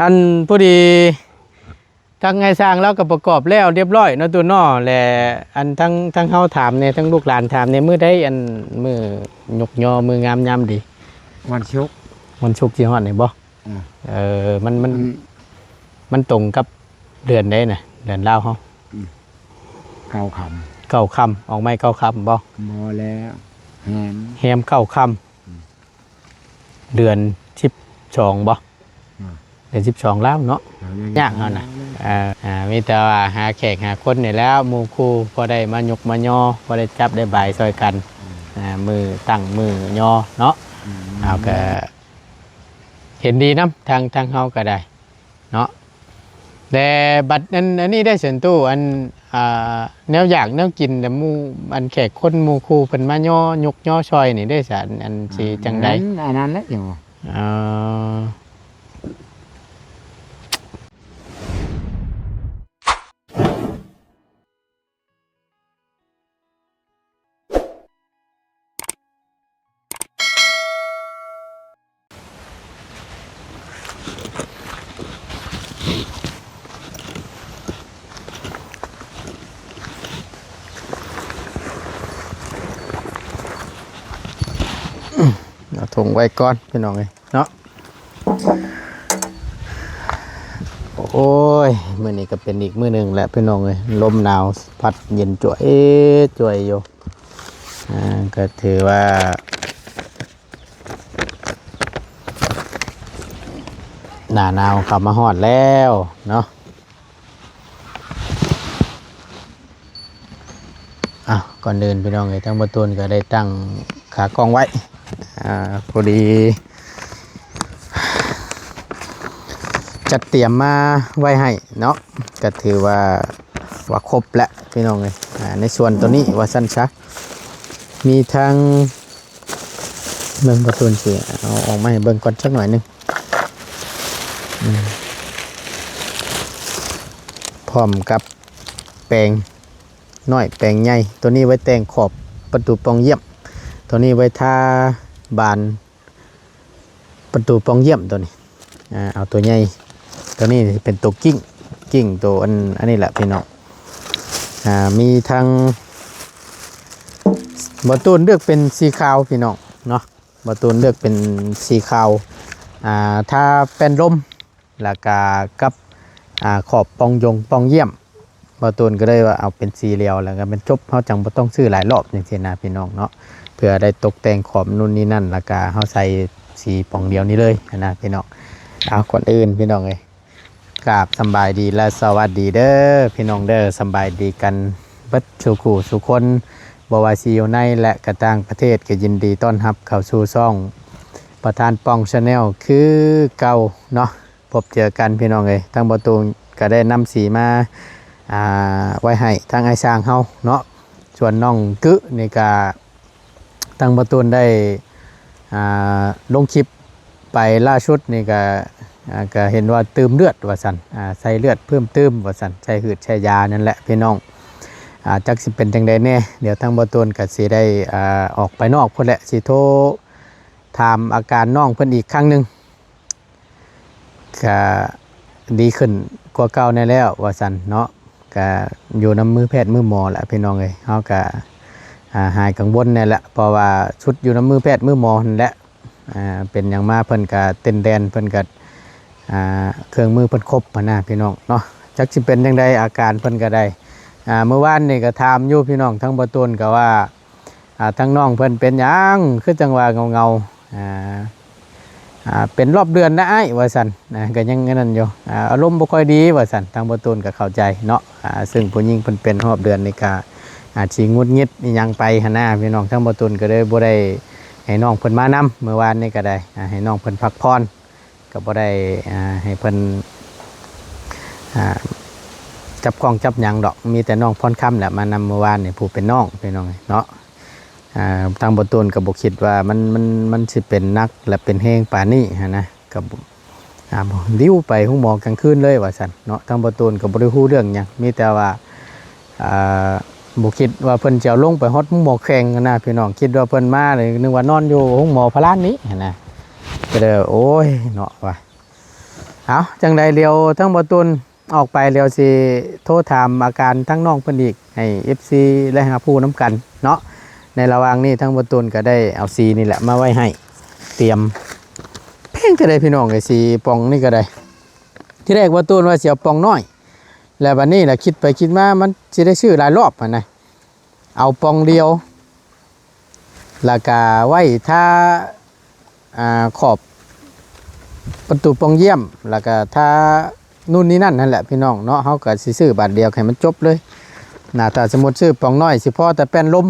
ອັນ ພໍດີທາງອ້າຍຊ່າງລາວກໍປະກອບແລ້ວຮຽບຮ້ອຍເນາະ ຕູ້ເນາະ ແລະ ອັນ ທາງ ທາງເຮົາຖາມແດ່ ທາງລູກຫຼານຖາມແດ່ ມື້ໃດ ອັນ ມື້ຍົກຍໍ ມື້ງາມຍາມດີ? ວັນສຸກ ວັນສຸກຊິຮອດນີ້ບໍ່? ເອີ ເອີ ມັນ ມັນ ອືມ ມັນຕົງກັບເດືອນໃດນະ ເດືອນລາວເຮົາ? ອືມ ເກົ້າຄ່ຳ ເກົ້າຄ່ຳ ອອກໃໝ່ເກົ້າຄ່ຳບໍ່? ບໍ່ແລ້ວ ແຮມ ແຮມເກົ້າຄ່ຳ ອືມ ເດືອນສິບສອງບໍ່? ອືມ ເດືອນສິບສອງລາວເນາະ ເອີ ຍາກເຮົານະ ເອີ ອ່າ ມີແຕ່ວ່າຫາແຂກຫາຄົນນີ້ແຫຼ້ວ ໝູ່ຄູ່ ພໍໄດ້ມາຍົກມາຍໍ ພໍໄດ້ຈັບໄດ້ບາຍຊ່ອຍກັນ ອືມ ອ່າ ມື້ຕັ້ງມື້ຍໍເນາະ ອືມ ເຮົາກໍເຫັນດີນຳ ທາງ ທາງເຮົາກໍໄດ້ ເນາະ ແຕ່ບັດນັ້ນ ອັນນີ້ໄດ້ ເຊີນຕູ້ ອັນ ອ່າ ແນວຢາກແນວກິນ ແລ້ວໝູ່ ອັນແຂກຄົນໝູ່ຄູ່ເພິ່ນມາຍໍ ຍົກຍໍຊ່ອຍນີ້ເດ້ ສະ ອັນ ອັນຊິຈັ່ງໃດ? ອັນນັ້ນແຫຼະ ເອີ. ເອົາຖົງໄວ້ກ່ອນ ພີ່ນ້ອງເອີຍ ເນາະ ໂອ້ຍ ມື້ນີ້ກໍເປັນອີກມື້ໜຶ່ງແຫຼະພີ່ນ້ອງເອີຍ ລົມໜາວພັດເຢັນຈວຍຈວຍຢູ່ ອ່າ ກໍຖືວ່າໜ້າໜາວເຂົ້າມາຮອດແລ້ວເນາະ. ອ້າວ ກ່ອນອື່ນພີ່ນ້ອງເອີຍ ທາງບ່າວຕູນກໍໄດ້ຕັ້ງຂາກ້ອງໄວ້ ອ່າ ພໍດີຈັດຕຽມມາໄວ້ໃຫ້ເນາະ ກໍຖືວ່າ ວ່າຄົບແລ້ວພີ່ນ້ອງເອີຍ ອ່າ ໃນສ່ວນໂຕນີ້ວ່າຊັ້ນຊະ ມີທັງ ເບິ່ງ ບ່າວຕູນຊິເອົາອອກມາໃຫ້ເບິ່ງກ່ອນຈັກໜ້ອຍໜຶ່ງ ອືມ ພ້ອມກັບແປງນ້ອຍແປງໃຫຍ່ ໂຕນີ້ໄວ້ແຕ່ງຂອບປະຕູປ່ອງຢ້ຽມ ໂຕນີ້ໄວ້ທາບານປະຕູປ່ອງຢ້ຽມ ໂຕນີ້ ອ່າ ເອົາໂຕໃຫຍ່ ໂຕນີ້ເປັນໂຕກິ່ງ ກິ່ງໂຕອັນ ອັນນີ້ແຫຼະພີ່ນ້ອງ ອ່າ ມີທັງ ບ່າວຕູນເລືອກເປັນສີຂາວພີ່ນ້ອງເນາະ ບ່າວຕູນເລືອກເປັນສີຂາວ ອ່າ ທາແປ້ນລົມ ແລ້ວກະກັບ ອ່າ ຂອບປ່ອງຢົງປ່ອງຢ້ຽມ ບ່າວຕູນກໍເລີຍວ່າເອົາເປັນສີດຽວ ແລ້ວກໍແມ່ນຈົບ ເຮົາຈັ່ງບໍ່ຕ້ອງຊື້ຫຼາຍລອບຈັ່ງຊີ້ນະພີ່ນ້ອງເນາະ ເພື່ອໄດ້ຕົກແຕ່ງຂອບນູ່ນນີ້ນັ້ນ ແລ້ວກະເຮົາໃສ່ສີປ່ອງດຽວນີ້ເລີຍຫັ້ນນະພີ່ນ້ອງ. ເອົາ ກ່ອນອື່ນພີ່ນ້ອງເອີຍ ກາບສຳບາຍດີ ແລະ ສະຫວັດດີເດີພີ່ນ້ອງເດີ ສຳບາຍດີກັນເບິດສູ່ຄູ່ສູ່ຄົນ ບໍ່ວ່າຊິຢູ່ໃນ ແລະ ກະຕ່າງປະເທດ ກໍຍິນດີຕ້ອນຮັບເຂົ້າສູ່ຊ່ອງປະທານປ່ອງ Channel ຄືເກົ່າເນາະ. ພົບເຈີກັນພີ່ນ້ອງເອີຍ ທາງບ່າວຕູນກໍໄດ້ນຳສີມາ ອ່າ ໄວ້ໃຫ້ທາງອ້າຍຊ່າງເຮົາເນາະ ສ່ວນນ້ອງກຶນີ້ກໍ ທາງບ່າວຕູນໄດ້ ອ່າ ລົງຄລິບໄປລ່າສຸດນີ້ກໍ ອ່າ ກໍເຫັນວ່າຕື່ມເລືອດວ່າຊັ້ນ ອ່າ ໃສ່ເລືອດເພີ່ມຕື່ມວ່າຊັ້ນ ໃສ່ຫືດໃສ່ຢານັ້ນແຫຼະພີ່ນ້ອງ ອ່າ ຈັກຊິເປັນຈັ່ງໃດແດ່ ດຽວທາງບ່າວຕູນກໍຊິໄດ້ ອ່າ ອອກໄປນອກພຸ້ນແຫຼະ ຊິໂທຖາມອາການນ້ອງເພິ່ນອີກຄັ້ງໜຶ່ງ ກະດີຂຶ້ນກວ່າເກົ່າແດ່ແລ້ວວ່າຊັ້ນເນາະ ກະຢູ່ນຳມືແພດມືໝໍແຫຼະພີ່ນ້ອງເອີຍ ເຮົາກະ ອ່າ ຫາຍກັງວົນແດ່ແຫຼະ ເພາະວ່າຊຸດຢູ່ນຳມືແພດມືໝໍຫັ້ນແຫຼະ ອ່າ ເປັນຫຍັງມາເພິ່ນກະເຕັ້ນແລ່ນ ເພິ່ນກະ ອ່າ ເຄື່ອງມືເພິ່ນຄົບຫັ້ນນະພີ່ນ້ອງເນາະ ຈັກຊິເປັນຈັ່ງໃດອາການເພິ່ນກະໄດ້ ອ່າ ມື້ວານນີ້ກະຖາມຢູ່ພີ່ນ້ອງ ທາງບ່າວຕູນກະວ່າ ອ່າ ທາງນ້ອງເພິ່ນເປັນຫຍັງຄືຈັ່ງວ່າເງົາໆ ອ່າ ອ່າ ເປັນຮອບເດືອນນະອ້າຍວ່າຊັ້ນ ອ່າ ກໍຍັງອັນນັ້ນຢູ່ ອ່າ ອາລົມບໍ່ຄ່ອຍດີວ່າຊັ້ນ ທາງບ່າວຕູນກໍເຂົ້າໃຈເນາະ ອ່າ ຊຶ່ງຜູ້ຍິງເພິ່ນເປັນຮອບເດືອນນີ້ກໍອາດຊິຫງຸດຫງິດອີ່ຫຍັງໄປຫັ້ນນະພີ່ນ້ອງ ທາງບ່າວຕູນກໍເລີຍບໍ່ໄດ້ໃຫ້ນ້ອງເພິ່ນມານຳ ມື້ວານນີ້ກໍໄດ້ ອ່າ ໃຫ້ນ້ອງເພິ່ນພັກຜ່ອນ ກໍບໍ່ໄດ້ ອ່າ ໃຫ້ເພິ່ນ ອ່າ ຈັບກ້ອງຈັບຫຍັງດອກ ມີແຕ່ນ້ອງພອນຄຳແຫຼະມານຳມື້ວານນີ້ ຜູ້ເປັນນ້ອງພີ່ນ້ອງເນາະ ອ່າ ທາງບ່າວຕູນກໍບໍ່ຄິດວ່າມັນ ມັນ ມັນຊິເປັນໜັກ ແລະ ເປັນແຮງປານນີ້ຫັ້ນນະ ກໍ ອ່າ ດິວໄປໂຮງໝໍກາງຄືນເລີຍວ່າຊັ້ນເນາະ ທາງບ່າວຕູນກໍບໍ່ໄດ້ຮູ້ເລື່ອງຫຍັງ ມີແຕ່ວ່າ ອ່າ ບໍ່ຄິດວ່າເພິ່ນຈະເອົາລົງໄປຮອດໂຮງໝໍແຂວງຫັ້ນນະພີ່ນ້ອງ ຄິດວ່າເພິ່ນມານີ້ ນຶກວ່ານອນຢູ່ໂຮງໝໍພະລານນີ້ຫັ້ນນະ ກໍເລີຍ ໂອ້ຍ ເນາະວ່າ ເອົາ ຈັ່ງໃດດຽວທາງບໍ່ຕຸນອອກໄປ ດຽວຊິໂທຖາມອາການທາງນ້ອງເພິ່ນອີກ ໃຫ້ເອັຟຊີໄດ້ຮັບຮູ້ນຳກັນເນາະ. ໃນລະຫວ່າງນີ້ທາງບໍ່ຕຸນກໍໄດ້ເອົາສີນີ້ແຫຼະມາໄວ້ໃຫ້ ຕຽມ ແພງແທ້ໃດພີ່ນ້ອງເອີຍ ສີປ່ອງນີ້ກໍໄດ້. ທີແລກບໍ່ຕຸນວ່າຊິເອົາປ່ອງນ້ອຍ ແລ້ວບັດນີ້ລະຄິດໄປຄິດມາ ມັນຊິໄດ້ຊື້ຫຼາຍລອບຫັ້ນນະ. ເອົາປ່ອງດຽວ ແລ້ວກະໄວ້ທາ ອ່າ ຂອບປະຕູປ່ອງຢ້ຽມ ແລ້ວກະທານູ່ນນີ້ນັ້ນຫັ້ນແຫຼະພີ່ນ້ອງເນາະ. ເຮົາກະຊິຊື້ບາດດຽວໃຫ້ມັນຈົບເລີຍນະ. ຖ້າສົມມຸດຊື້ປ່ອງນ້ອຍ ຊິພໍແຕ່ແປ້ນລົມ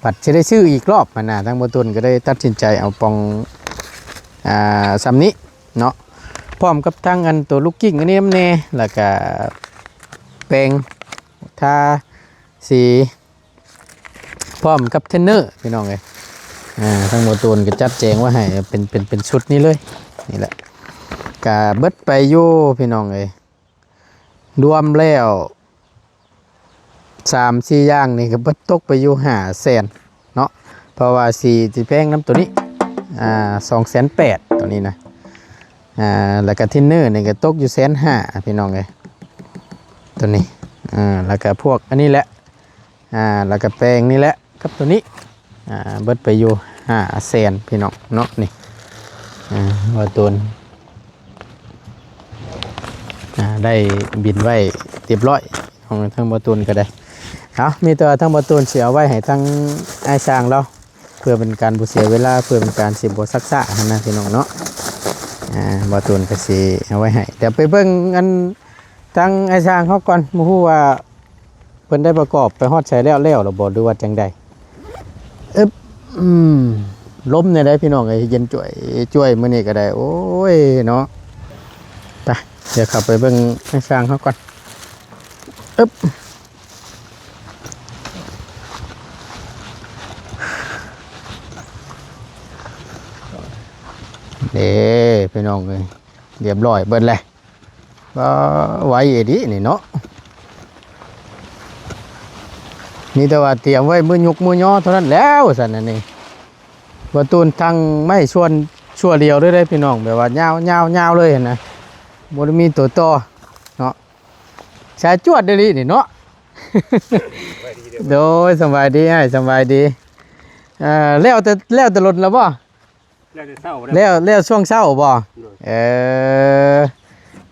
ບັດຊິໄດ້ຊື້ອີກລອບຫັ້ນນະ. ທາງບໍ່ຕຸນກໍເລີຍຕັດສິນໃຈເອົາປ່ອງ ອ່າ ສ່ຳນີ້ເນາະ ພ້ອມກັບທັງອັນໂຕລູກກິ້ງອັນນີ້ນຳແດ່ ແລ້ວກະແປງທາສີ ພ້ອມກັບເທນເນີພີ່ນ້ອງເອີຍ. ອ່າ ທາງບໍ່ຕຸນກໍຈັດແຈງໄວ້ໃຫ້ເປັນ ເປັນ ເປັນຊຸດນີ້ເລີຍ ນີ້ແຫຼະ. ກະເບິດໄປຢູ່ພີ່ນ້ອງເອີຍ ລວມແລ້ວສາມສີ່ຢ່າງນີ້ກໍເບິດຕົກໄປຢູ່ຫ້າແສນເນາະ. ເພາະວ່າສີຊິແພງນຳໂຕນີ້ ອ່າ ສອງແສນແປດ ໂຕນີ້ນະ. ອ່າ ແລ້ວກໍເທນເນີນີ້ກໍຕົກຢູ່ແສນຫ້າພີ່ນ້ອງເອີຍ ໂຕນີ້. ອ່າ ແລ້ວກໍພວກອັນນີ້ແຫຼະ ອ່າ ແລ້ວກໍແປງນີ້ແຫຼະ ກັບໂຕນີ້ ອ່າ ເບິດໄປຢູ່ຫ້າແສນພີ່ນ້ອງເນາະ. ນີ້ ອ່າ ວ່າຕົນ ອ່າ ໄດ້ບິນໄວ້ຮຽບຮ້ອຍ ຂອງທາງບໍ່ຕຸນກໍໄດ້. ເອົາ ມີແຕ່ວ່າທາງບໍ່ຕຸນຊິເອົາໄວ້ໃຫ້ທາງອ້າຍຊ່າງລາວ ເພື່ອເປັນການບໍ່ເສຍເວລາ ເພື່ອເປັນການຊິບໍ່ຊັກຊ້າຫັ້ນນະພີ່ນ້ອງເນາະ. ອ່າ ບໍ່ຕຸນກໍຊິເອົາໄວ້ໃຫ້ ດຽວໄປເບິ່ງອັນ ທາງອ້າຍຊ່າງເຮົາກ່ອນ ບໍ່ຮູ້ວ່າເພິ່ນໄດ້ປະກອບໄປຮອດໃສແລ້ວ ແລ້ວລະບໍ່ ຫຼືວ່າຈັ່ງໃດ? ອຶບ ອືມ ລົມແນວໃດພີ່ນ້ອງເອີຍ ເຢັນຈ້ວຍຈ້ວຍມື້ນີ້ກໍໄດ້ ໂອ້ຍເນາະ. ໄປ ດຽວເຂົ້າໄປເບິ່ງອ້າຍຊ່າງເຮົາກ່ອນ. ອຶບ ເດ້ ພີ່ນ້ອງເອີຍ ຮຽບຮ້ອຍເບິດແລ້ວ. ວ້າ ໄວອີ່ຫຼີນີ້ເນາະ ມີແຕ່ວ່າຕຽມໄວ້ມື້ຍຸກມື້ຍໍເທົ່ານັ້ນແລ້ວ ວ່າຊັ້ນ. ອັນນີ້ບໍ່ຕູນທັງໄມ້ສ່ວນຊົ່ວດຽວເລີຍເດ້ພີ່ນ້ອງ ແບບວ່າຍາວ ຍາວ ຍາວເລີຍຫັ້ນນະ ບໍ່ໄດ້ມີຕົວຕໍ່ເນາະ. ສາຍຈວດອີ່ຫຼີນີ້ເນາະ. ໂດຍ ສະບາຍດີອ້າຍ ສະບາຍດີ. ເອີ ແລ້ວແຕ່ ແລ້ວແຕ່ດົນແລ້ວບໍ່? ແລ້ວແຕ່ເຊົ້າ ແລ້ວ ແລ້ວຊ່ວງເຊົ້າບໍ່? ໂດຍ ເອີ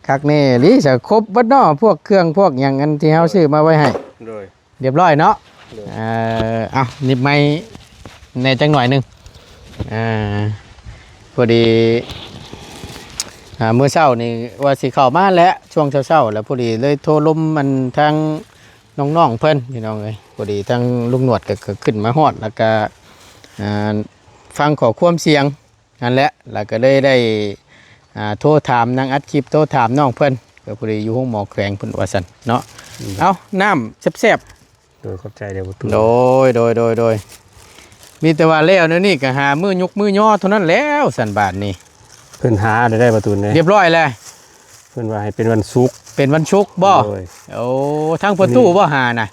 ຄັກແນ່ອີ່ຫຼີ ສະຄົບເບິດເນາະ ພວກເຄື່ອງພວກຫຍັງ ອັນທີ່ເຮົາຊື້ມາໄວ້ໃຫ້ ໂດຍ ຮຽບຮ້ອຍເນາະ. ໂດຍ ເອີ ເອົາ ໜີບໄມແດ່ຈັກໜ້ອຍໜຶ່ງ. ເອີ ພໍດີ ອ່າ ມື້ເຊົ້ານີ້ວ່າຊິເຂົ້າມາແຫຼະ ຊ່ວງເຊົ້າໆ ແລ້ວພໍດີເລີຍໂທລົມ ອັນ ທາງ ນ້ອງໆ ເພິ່ນ ພີ່ນ້ອງເອີຍ. ພໍດີທາງລຸງໜວດກໍ ກໍຂຶ້ນມາຮອດ ແລ້ວກໍ ອ່າ ຟັງຂໍ້ຄວາມສຽງນັ້ນແຫຼະ ແລ້ວກໍເລີຍໄດ້ ອ່າ ໂທຖາມ ນັ່ງອັດຄລິບໂທຖາມນ້ອງເພິ່ນ ກໍພໍດີຢູ່ໂຮງໝໍແຂວງພຸ້ນວ່າຊັ້ນເນາະ. ອືມ ເອົາ ນ້ຳແຊບໆ. ໂດຍ ຂອບໃຈເດີປະຕູນ. ໂດຍ ໂດຍ ໂດຍ ໂດຍ. ມີແຕ່ວ່າແລ້ວແນວນີ້ກໍຫາມື້ຍຸກມື້ຍໍເທົ່ານັ້ນແລ້ວ ຊັ້ນບາດນີ້. ເພິ່ນຫາໄດ້ປະຕູນເດ້ ຮຽບຮ້ອຍແລ້ວ. ເພິ່ນວ່າໃຫ້ເປັນວັນສຸກ ເປັນວັນສຸກບໍ່? ໂດຍ ໂອ້ ທາງພໍ່ຕູ້ບໍ່ຫານະ?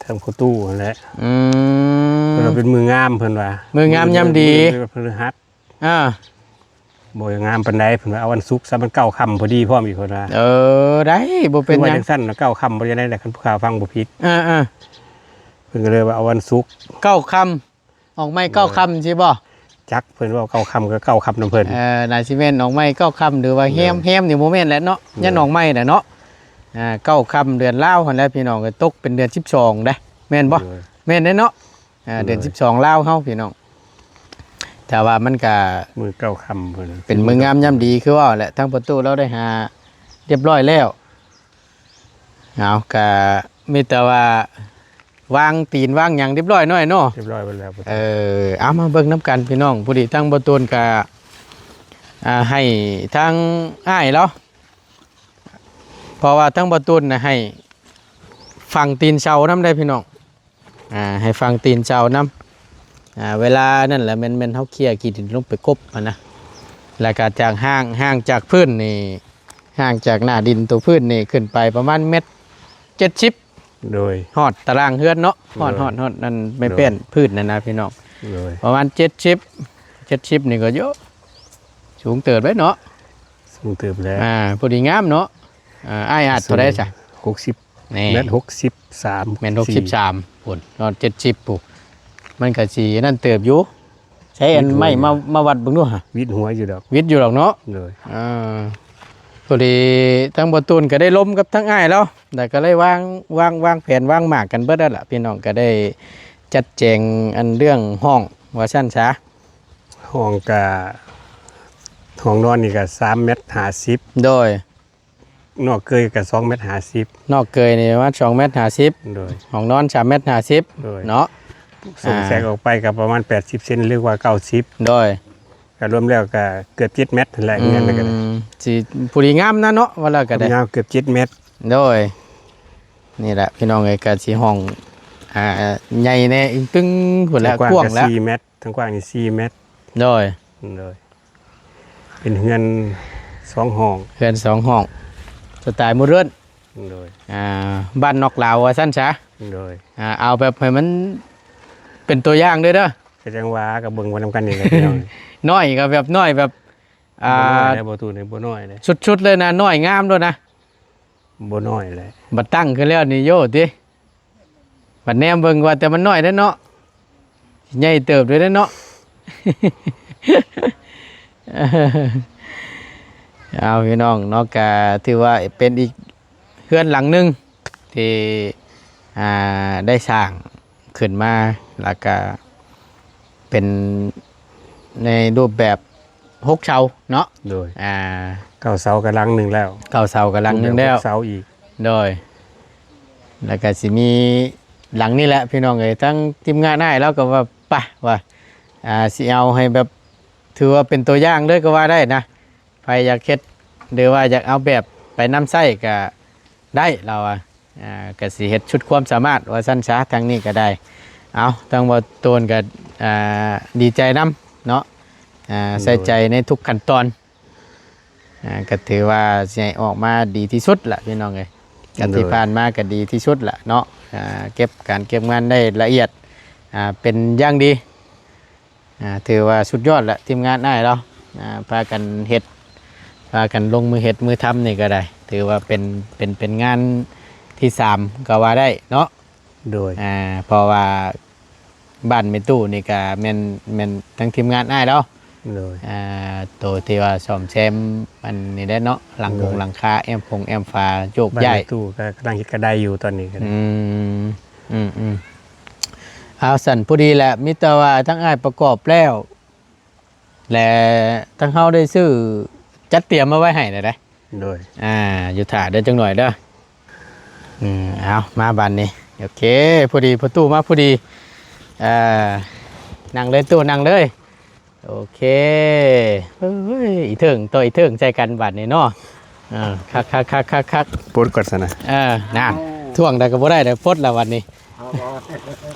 ທາງພໍ່ຕູ້ຫັ້ນແຫຼະ. ອືມ ເພິ່ນວ່າເປັນມື້ງາມ ເພິ່ນວ່າ ມື້ງາມຍາມດີ ມື້ ມື້ ມື້ພະລືຫັດ. ອ່າ ບໍ່ງາມປານໃດ ເພິ່ນວ່າເອົາວັນສຸກຊະ ມັນເກົ້າຄ່ຳພໍດີພ້ອມອີກ ເພິ່ນວ່າ. ເອີ ໄດ້ ບໍ່ເປັນຫຍັງ ຄືວ່າຈັ່ງຊັ້ນນະ ເກົ້າຄ່ຳບໍ່ໄດ້ ຄັນຜູ້ຂ່າວຟັງບໍ່ຜິດ. ອ່າໆ ເພິ່ນກໍເລີຍວ່າເອົາວັນສຸກ ເກົ້າຄ່ຳ ອອກໃໝ່ເກົ້າຄ່ຳຊີ້ບໍ່? ຈັກ ເພິ່ນເວົ້າເກົ້າຄ່ຳກໍເກົ້າຄ່ຳນຳເພິ່ນ. ເອີ ໜ້າຊິແມ່ນອອກໃໝ່ເກົ້າຄ່ຳ ຫຼືວ່າແຮມ ໂດຍ ແຮມນີ້ບໍ່ແມ່ນແຫຼະເນາະ. ໂດຍ ຍັງອອກໃໝ່ແຫຼະເນາະ. ອ່າ ເກົ້າຄ່ຳເດືອນລາວຫັ້ນແຫຼະພີ່ນ້ອງ ກໍຕົກເປັນເດືອນສິບສອງເດ້ ແມ່ນບໍ່? ໂດຍ ແມ່ນເດ້ເນາະ. ອ່າ ໂດຍ ເດືອນສິບສອງລາວເຮົາພີ່ນ້ອງ ແຕ່ວ່າມັນກະມື້ເກົ້າຄ່ຳເພິ່ນ ເປັນມື້ງາມຍາມດີຄືເວົ້າແຫຼະ. ທາງປະຕູລາວໄດ້ຫາຮຽບຮ້ອຍແລ້ວ. ເອົາ ກະມີແຕ່ວ່າວາງຕີນວາງຫຍັງຮຽບຮ້ອຍໜ້ອຍເນາະ ຮຽບຮ້ອຍເບິດແລ້ວ. ເອີ ເອົາ ມາເບິ່ງນຳກັນພີ່ນ້ອງ. ພໍດີທາງບໍ່ຕູນກະ ອ່າ ໃຫ້ທາງອ້າຍລາວ ເພາະວ່າທາງບໍ່ຕູນນະໃຫ້ຝັງຕີນເສົານຳໄດ໋ພີ່ນ້ອງ. ອ່າ ໃຫ້ຝັງຕີນເສົານຳ ອ່າ ເວລານັ້ນແຫຼະ ແມ່ນ ແມ່ນເຮົາເຄຍຂີ້ດິນລົງໄປກົບຫັ້ນນະ. ແລ້ວກະຈາກຮ່າງ ຮ່າງຈາກພື້ນນີ້ ຮ່າງຈາກໜ້າດິນຕົວພື້ນນີ້ຂຶ້ນໄປປະມານແມັດເຈັດສິບ. ໂດຍ ຮອດຕາລ່າງເຮືອນເນາະ ຮອດ ໂດຍ ຮອດ ຮອດນັ້ນໄມ້ແປ້ນ ໂດຍ ພື້ນນັ້ນນະພີ່ນ້ອງ. ໂດຍ ປະມານເຈັດສິບ ເຈັດສິບນີ້ກໍເຍາະ ສູງເຕີບເດ້ເນາະ. ສູ ລຸງເຕີບແລ້ວ ອ່າ ພໍດີງາມເນາະ. ອ່າ ອ້າຍອາດເທົ່າໃດຊະ? ຫົກສິບ ນີ້ ແມັດຫົກສິບສາມ ແມ່ນຫົກສິບສາມພຸ້ນ ຮອດເຈັດສິບພຸ້ນ ມັນກະຊິນັ້ນເຕີບຢູ່. ໃຊ້ອັນໄມ້ມາ ມາວັດເບິ່ງດູຫະ. ວິດຫົວຢູ່ດອກ ວິດຢູ່ດອກເນາະ. ໂດຍ ອ່າ ພໍດີທາງບໍ່ຕູນກະໄດ້ລົມກັບທາງອ້າຍລາວ ແລ້ວກະເລີຍວາງ ວາງ ວາງແຜນວາງໝາກກັນເບິດແລ້ວລະ ພີ່ນ້ອງກະໄດ້ຈັດແຈງອັນເລື່ອງຫ້ອງວ່າຊັ້ນຊະ. ຫ້ອງກະ ຫ້ອງນອນນີ້ກະສາມແມັດຫ້າສິບ. ໂດຍ ນອກເກີຍກະສອງແມັດຫ້າສິບ. ນອກເກີຍນີ້ປະມານສອງແມັດຫ້າສິບ. ໂດຍ ຫ້ອງນອນສາມແມັດຫ້າສິບ. ໂດຍ ເນາະ ສົ່ງແສງອອກໄປກະປະມານແປດສິບເຊັນ ຫຼືວ່າເກົ້າສິບ. ໂດຍ ກະລວມແລ້ວກະເກືອບເຈັດແມັດຫັ້ນແຫຼະ. ອືມ ເຮືອນນີ້ກະ ຊິພໍດີງາມນະເນາະ ວ່າແລ້ວກະໄດ້ ຍາວເກືອບເຈັດແມັດ. ໂດຍ ນີ້ແຫຼະພີ່ນ້ອງເອີຍ ກະຊິຫ້ອງ ອ່າ ໃຫຍ່ແດ່ ອີງຕຶງພຸ້ນແຫຼະ ກວ້າງແລ້ວ ກະສີ່ແມັດ ທາງກວ້າງນີ້ສີ່ແມັດ. ໂດຍ ໂດຍ ເປັນເຮືອນສອງຫ້ອງ ເຮືອນສອງຫ້ອງ ສະໄຕໂມເດີນ. ໂດຍ ອ່າ ບ້ານນອກລາວວ່າຊັ້ນຊະ. ໂດຍ ອ່າ ເອົາແບບໃຫ້ມັນເປັນຕົວຢ່າງເດີ ເດີ. ກະຈັ່ງວ່າ ກະເບິ່ງໄວ້ນຳກັນນີ້ແຫຼະພີ່ນ້ອງ. ນ້ອຍກະແບບນ້ອຍແບບ ອ່າ ບໍ່ນ້ອຍເດ້ ບໍ່ຕູ້ນີ້ບໍ່ນ້ອຍເດ້ ສຸດໆເລີຍນະ ນ້ອຍງາມໂລດນະ. ບໍ່ນ້ອຍແຫຼະ ບັດຕັ້ງຂຶ້ນແລ້ວນີ້ໂຍຕິ ບັດແນມເບິ່ງວ່າແຕ່ມັນນ້ອຍເດ້ເນາະ ໃຫຍ່ເຕີບເດ້ເນາະ. ເອົາ ພີ່ນ້ອງເນາະ ກະຖືວ່າເປັນອີກເຮືອນຫຼັງໜຶ່ງທີ່ ອ່າ ໄດ້ສ້າງຂຶ້ນມາ ແລ້ວກະເປັນໃນຮູບແບບ ຫົກເສົາເນາະ. ໂດຍ ອ່າ ເກົ້າເສົາກະຫຼັງໜຶ່ງແລ້ວ ເກົ້າເສົາກະຫຼັງໜຶ່ງແລ້ວ ເສົາອີກ. ໂດຍ ແລ້ວກະຊິມີຫຼັງນີ້ແຫຼະພີ່ນ້ອງເອີຍ ທັງທີມງານອ້າຍລາວກະວ່າ ປະ ວ່າ ອ່າ ຊິເອົາໃຫ້ແບບ ຖືວ່າເປັນຕົວຢ່າງເລີຍກະວ່າໄດ້ນະ ໃຜຢາກເຮັດ ຫຼືວ່າຢາກເອົາແບບໄປນຳໃຊ້ກະໄດ້ ລາວວ່າ ອ່າ ກະຊິເຮັດສຸດຄວາມສາມາດວ່າຊັ້ນຊະ ທາງນີ້ກະໄດ້. ເອົາ ທາງບໍ່ຕູນກະ ອ່າ ດີໃຈນຳເນາະ ອ່າ ໂດຍ ໃສ່ໃຈໃນທຸກຂັ້ນຕອນ ອ່າ ກະຖືວ່າຊິໃຫ້ອອກມາດີທີ່ສຸດລະພີ່ນ້ອງເອີຍ ກະທີ່ ໂດຍ ຜ່ານມາກະດີທີ່ສຸດລະເນາະ. ອ່າ ເກັບການເກັບງານໄດ້ລະອຽດ ອ່າ ເປັນຢ່າງດີ. ອ່າ ຖືວ່າສຸດຍອດລະ ທີມງານອ້າຍລາວ ອ່າ ພາກັນເຮັດ ພາກັນລົງມືເຮັດມືທຳນີ້ກະໄດ້ ຖືວ່າເປັນ ເປັນ ເປັນງານທີສາມກະວ່າໄດ້ເນາະ. ໂດຍ ອ່າ ເພາະວ່າບ້ານແມ່ຕູ້ນີ້ກະແມ່ນ ແມ່ນທັງທີມງານອ້າຍລາວ. ໂດຍ ອ່າ ໂຕທີ່ວ່າສ້ອມແຊມອັນນີ້ແຫຼະເນາະ ຫຼັງ ໂດຍ ຄົງຫຼັງຄາ ແອ້ມຟົງແອ້ມຝາ ໂຍກຍ້າຍ ບ້ານແມ່ຕູ້ກະກຳລັງເຮັດກະໄດ້ຢູ່ຕອນນີ້ກະໄດ້. ອືມ ອືມໆ ເອົາ ຊັ້ນພໍດີແຫຼະ ມີແຕ່ວ່າທາງອ້າຍປະກອບແລ້ວ ແລະ ທາງເຮົາໄດ້ຊື້ ຈັດຕຽມມາໄວ້ໃຫ້ແລ້ວເດ້. ໂດຍ ອ່າ ຢູ່ຖ້າເດີຈັກໜ້ອຍເດີ. ອືມ ເອົາ ມາບາດນີ້ ໂອເຄ ພໍດີພໍ່ຕູ້ມາພໍດີ. ເອີ ນັ່ງເລີຍຕູ້ ນັ່ງເລີຍ. ໂອເຄ ເອີຍ ອີເທິງຕໍ່ອີເທິງໃສ່ກັນບາດນີ້ເນາະ. ເອີ ຄັກໆໆໆໆ ປົດກ່ອນຊັ້ນນະ. ເອີ ນັ້ນ ຖ່ວງໄດ້ກະບໍ່ໄດ້ເດີ ປົດລະບາດນີ້.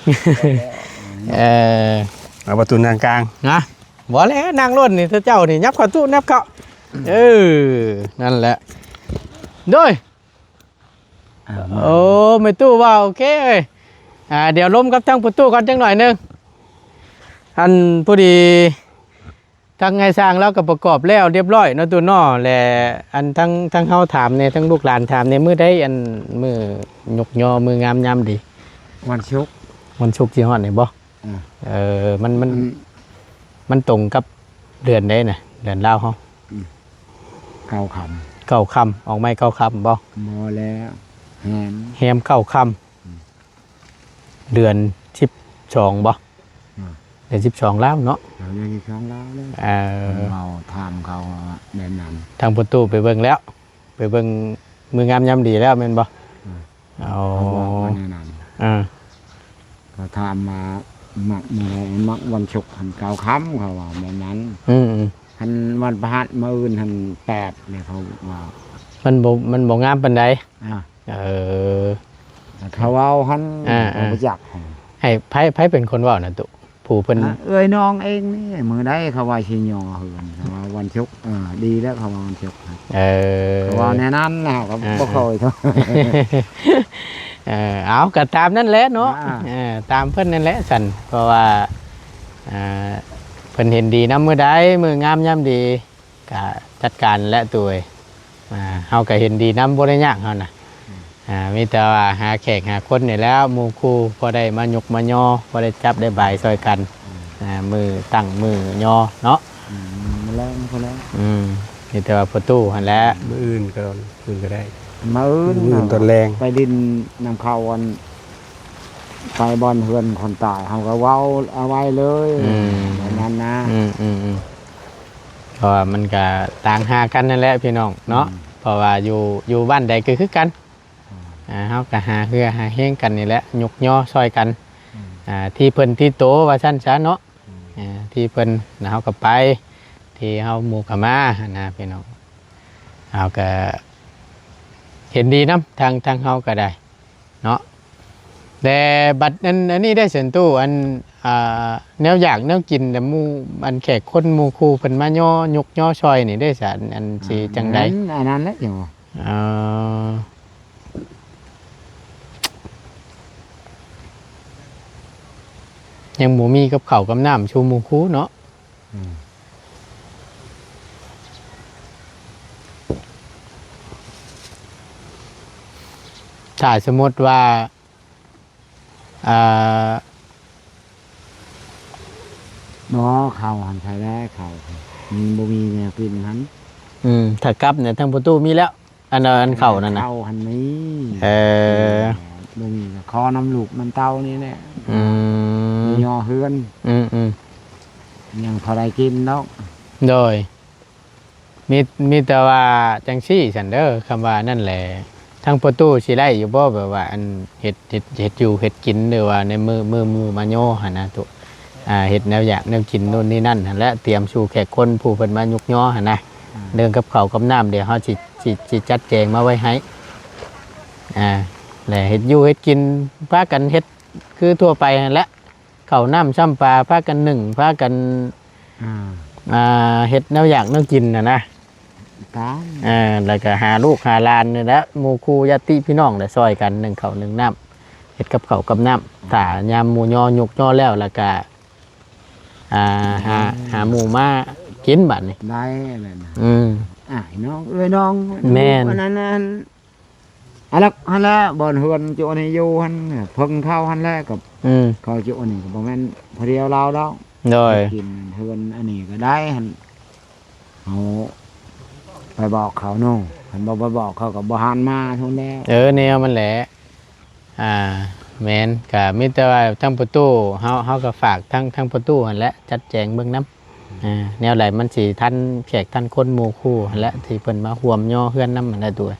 ເອີ ເອົາປະຕູນັ່ງກາງນະ. ບໍ່ແລ້ວ ນັ່ງໂລດນີ້ ເຈົ້ານີ້ ຫຍັບເຂົ້າຕູ້ ຫຍັບເຂົ້າ. ເອີ ນັ້ນແຫຼະ ໂດຍ. ອ່າ ໂອ້ ແມ່ຕູ້ວ່າໂອເຄເອີຍ. ອ່າ ດຽວລົມກັບທາງປະຕູກ່ອນຈັກໜ້ອຍໜຶ່ງ. ອັນ ພໍດີທາງອ້າຍຊ່າງລາວກະປະກອບແລ້ວຮຽບຮ້ອຍເນາະ ຕູ້ເນາະ. ແລະ ອັນ ທາງ ທາງເຮົາຖາມແດ່ ທາງລູກຫຼານຖາມແດ່ ມື້ໃດ ອັນ ມື້ຍົກຍໍ ມື້ງາມຍາມດີ? ວັນສຸກ ວັນສຸກຊິຮອດນີ້ບໍ່? ອ່າ ເອີ ມັນ ມັນ ອືມ ມັນຕົງກັບເດືອນໃດນະ ເດືອນລາວເຮົາ? ອືມ ເກົ້າຄ່ຳ ເກົ້າຄ່ຳ ອອກໃໝ່ເກົ້າຄ່ຳບໍ່? ບໍ່ແລ້ວ ແຮມ ແຮມເກົ້າຄ່ຳ. ອືມ ເດືອນສິບສອງບໍ່? ອ່າ ເດືອນສິບສອງລາວເນາະ. ເອີ ເດືອນສິບສອງລາວແລ້ວ. ເອີ ເພິ່ນເວົ້າຖາມເຂົາແບບນັ້ນ ທາງປະຕູໄປເບິ່ງແລ້ວ ໄປເບິ່ງມື້ງາມຍາມດີແລ້ວແມ່ນບໍ່? ອ່າ ເອົາ ເຂົາບອກວ່າແນວນັ້ນ. ອ່າ ເຂົາຖາມວ່າມັກມື້ໃດ? ມັກວັນສຸກຫັ້ນເກົ້າຄ່ຳ ເຂົາວ່າແບບນັ້ນ. ອືມໆ ຄັນວັນພະຫັດມື້ອື່ນຫັ້ນແປດ ແລ້ວເຂົາວ່າ ມັນບໍ່ ມັນບໍ່ງາມປານໃດ. ອ່າ ເອີ ເຂົາເວົ້າຫັ້ນ ອ່າໆ ເຂົາບໍ່ຈັກ. ໃຫ້ໃຜ ໃຜເປັນຄົນເວົ້ານະຕຸ? ຜູ້ເພິ່ນ ອ່າ ເອື້ອຍນ້ອງເອງນີ້ ມື້ໃດເຂົາວ່າຊິຍໍເຮືອນ ເຂົາວ່າວັນສຸກ. ເອີ ດີແລ້ວເຂົາວ່າວັນສຸກ. ເອີ ເຂົາວ່າແນວນັ້ນແລ້ວ ເຂົາ ອ່າໆ ບໍ່ຄ່ອຍ. ເອີ ເອົາ ກະຕາມນັ້ນແຫຼະເນາະ. ອ່າ ເອີ ຕາມເພິ່ນນັ້ນແຫຼະຊັ້ນ ເພາະວ່າ ອ່າ ເພິ່ນເຫັນດີນຳມື້ໃດ ມື້ງາມຍາມດີ ກະ ຈັດການແຫຼະຕູ້ເອີຍ. ອ່າ ເຮົາກໍເຫັນດີນຳ ບໍ່ໄດ້ຍາກເຮົານະ. ອ່າ ມີແຕ່ວ່າຫາແຂກຫາຄົນນີ້ແຫຼະ ໝູ່ຄູ່ ພໍໄດ້ມາຍົກມາຍໍ ພໍໄດ້ຈັບໄດ້ບາຍຊ່ອຍກັນ. ອ່າ ມື້ຕັ້ງມື້ຍໍເນາະ. ອືມ ມື້ແລງ ມື້ແລງ. ອືມ ມີແຕ່ວ່າພໍ່ຕູ້ຫັ້ນແຫຼະ. ມື້ອື່ນກໍ ມື້ອື່ນກໍໄດ້ ມື້ອື່ນ ມື້ອື່ນຕອນແລງ ໄປຫຼິ້ນນຳເຂົາ ອັນ ໄປບ່ອນເຮືອນຄົນຕາຍ ເຮົາກໍເວົ້າເອົາໄວ້ເລີຍ. ອືມ ແບບນັ້ນນະ. ອືມໆໆ ເພາະວ່າມັນກະຕ່າງຫາກັນນັ້ນແຫຼະພີ່ນ້ອງເນາະ. ອືມ ເພາະວ່າຢູ່ ຢູ່ບ້ານໃດກໍຄືກັນ. ອືມ ອ່າ ເຮົາກໍຫາເຫື່ອຫາແຮງກັນນີ້ແຫຼະ ຍົກຍໍຊ່ອຍກັນ. ອືມ ອ່າ ທີ່ເພິ່ນທີ່ໂຕວ່າຊັ້ນຊະເນາະ. ອືມ ອ່າ ທີ່ເພິ່ນ ແລ້ວເຮົາກໍໄປ ທີ່ເຮົາໝູ່ກໍມາຫັ້ນນະພີ່ນ້ອງ. ເຮົາກໍເຫັນດີນຳ ທາງ ທາງເຮົາກໍໄດ້ ເນາະ. ແຕ່ບັດນັ້ນ ອັນນີ້ໄດ້ສັນຕູ ອັນ ອ່າ ແນວຢາກແນວກິນ ແຕ່ໝູ່ ອັນແຂກຄົນໝູ່ຄູ່ເພິ່ນມາຍໍ ຍົກຍໍຊ່ອຍນີ້ເດ້ສະ ອັນ ອັນຊິຈັ່ງໃດ? ອັນນັ້ນແຫຼະ ເອີ ຍັງບໍ່ມີກັບເຂົ້າກັບນ້ຳສູ່ໝູ່ຄູ່ເນາະ. ອືມ ຖ້າສົມມຸດວ່າ ອ່າ ບໍ່ ເຂົ້າຫັ້ນໃຜແລ້ວ ເຂົ້າມັນບໍ່ມີແນວກິນຫັ້ນ. ອືມ ຖ້າກັບນີ້ທາງປະຕູມີແລ້ວ. ອັນ ອັນເຂົ້ານັ້ນນະ ເຂົ້າຫັ້ນມີ. ເອີ ບໍ່ມີກໍຂໍນຳລູກນຳເຕົ້ານີ້ແຫຼະ. ອືມ ຍໍເຮືອນ. ອືມໆ ຍັງພໍໄດ້ກິນເນາະ. ໂດຍ ມີ ມີແຕ່ວ່າຈັ່ງຊີ້ຊັ້ນເດີ ຄຳວ່ານັ້ນແຫຼະ ທາງປະຕູຊິໄດ້ຢູ່ບໍ່ ແບບວ່າ ອັນ ເຮັດ ເຮັດ ເຮັດຢູ່ເຮັດກິນ ຫຼືວ່າໃນມື້ ມື້ໝູ່ມາຍໍຫັ້ນນະ ອ່າ ເຮັດແນວຢາກແນວກິນໂນ່ນນີ້ນັ້ນຫັ້ນແຫຼະ ຕຽມສູ່ແຂກຄົນຜູ້ເພິ່ນມາຍຸກຍໍຫັ້ນນະ. ອືມ ເລື່ອງກັບເຂົ້າກັບນ້ຳ ດຽວເຮົາຊິ ຊິ ຊິຈັດແຈງມາໄວ້ໃຫ້. ອ່າ ແລະເຮັດຢູ່ເຮັດກິນ ພາກັນເຮັດຄືທົ່ວໄປຫັ້ນແຫຼະ ເຂົ້ານ້ຳຊ້ຳປາ ພາກັນໜຶ້ງ ພາກັນ ອ່າ ອ່າ ເຮັດແນວຢາກແນວກິນຫັ້ນນະ. ຕາມ ເອີ ແລ້ວກໍຫາລູກຫາຫຼານນີ້ແຫຼະ ໝູ່ຄູ່ຍາດຕິພີ່ນ້ອງແຫຼະ ຊ່ອຍກັນໜຶ້ງເຂົ້າໜຶ້ງນ້ຳ ເຮັດກັບເຂົ້າກັບນ້ຳ. ຖ້າຍາມໝູ່ຍໍຍຸກຍໍແລ້ວ ແລ້ວກໍ ອ່າ ຫາ ອືມ ຫາໝູ່ມາກິນບາດນີ້ ໄດ້ແລ້ວນະ. ອືມ ອ້າຍນ້ອງເອີຍນ້ອງ ແມ່ນ ອັນນັ້ນ ອັນ ອັນນັ້ນຫັ້ນແຫຼະ ບ່ອນເຮືອນຈຸອັນນີ້ຢູ່ຫັ້ນ ເພິ່ງເຂົາຫັ້ນແຫຼະ ກັບ ອືມ ເຂົາຈຸອັນນີ້ກໍບໍ່ແມ່ນຜູ້ດຽວລາວດອກ. ໂດຍ ກິນເຮືອນອັນນີ້ກໍໄດ້ຫັ້ນ ເຮົາໄປບອກເຂົາເນາະ ຄັນບໍ່ໄປບອກເຂົາກໍບໍ່ຫັນມາເທົ່ານັ້ນແຫຼະ. ເອີ ແນວມັນແຫຼະ. ອ່າ ແມ່ນ ກໍມີແຕ່ວ່າທາງປະຕູ ເຮົາ ເຮົາກໍຝາກທາງ ທາງປະຕູຫັ້ນແຫຼະ ຈັດແຈງເບິ່ງນຳ. ອ່າ ແນວໃດມັນຊິທັນແຂກທັນຄົນໝູ່ຄູ່ຫັ້ນແຫຼະ ທີ່ເພິ່ນມາຮ່ວມຍໍເຮືອນນຳຫັ້ນແຫຼະ ໂດຍ